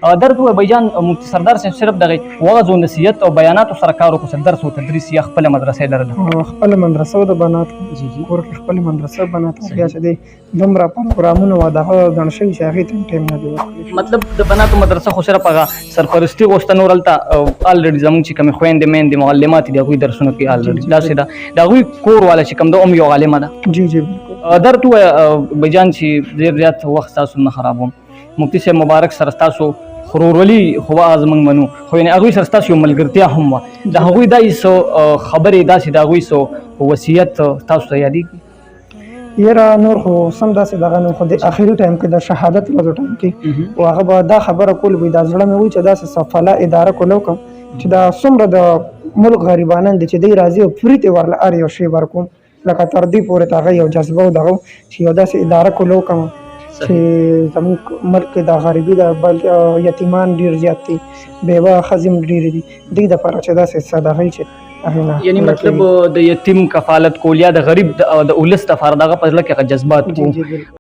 درته ووایه بایجان، مفتي سردار صاحب صرف دغه وعظ او نصیحت او بیاناتو سره کار وکړو، درس او تدریس یا خپله مدرسه یې لرله؟ خپله مدرسه د بناتو، جی جی کور کې خپله مدرسه بناتو، بیا چې دی دومره پروګرامونه وه دغه ګڼ شوي چې هغې ته هم ټایم نه دی ورکړی. مطلب د بناتو مدرسه خو صرف هغه سرپرستي غوښته، نور هلته الریډي زمونږ چې کومې خویندې میندې معلمات دي، هغوی درسونه کوي الریډي، داسې ده. د هغوی کور والا چې کوم ده هم یو عالمه ده. جی جی، بالکل. درته ووایه بایجان چې ډېر زیات وخت تاسو نه خرابوم، مفتي صاحب مبارک سره تاسو خرورولي خو به زمونږ منو، خو یعنې هغوی سره ستاسو یو ملګرتیا هم وه، د هغوی دا څه خبرې داسې، د هغوی څه وصیت تاسو ته یادېږي؟ یاره نور خو سم داسې دغه نو، خو د اخري ټایم کې، د شهادت ورځو ټایم کې او هغه به دا خبره کول وي، دا زړه مې وي چې داسې سفله اداره کولو کوم چې دا څومره د ملک غریبانان دي چې دی راځي او فري ته ورله هر یو شی ورکوم. لکه تر دې پورې ته هغه یو جذبه او دغه چې یو داسې اداره کولو کوم چې زموږ ملک کې دا غریبي ده، بلکې یتیمان ډېر زیات دي، بېوه ښځې هم ډېرې دي، دوی دپاره چې داسې څه دغه چې یعنی مطلب د یتیم کفالت کول یا د غریب د ولس دپاره دغه په زړه کې هغه جذبات وو.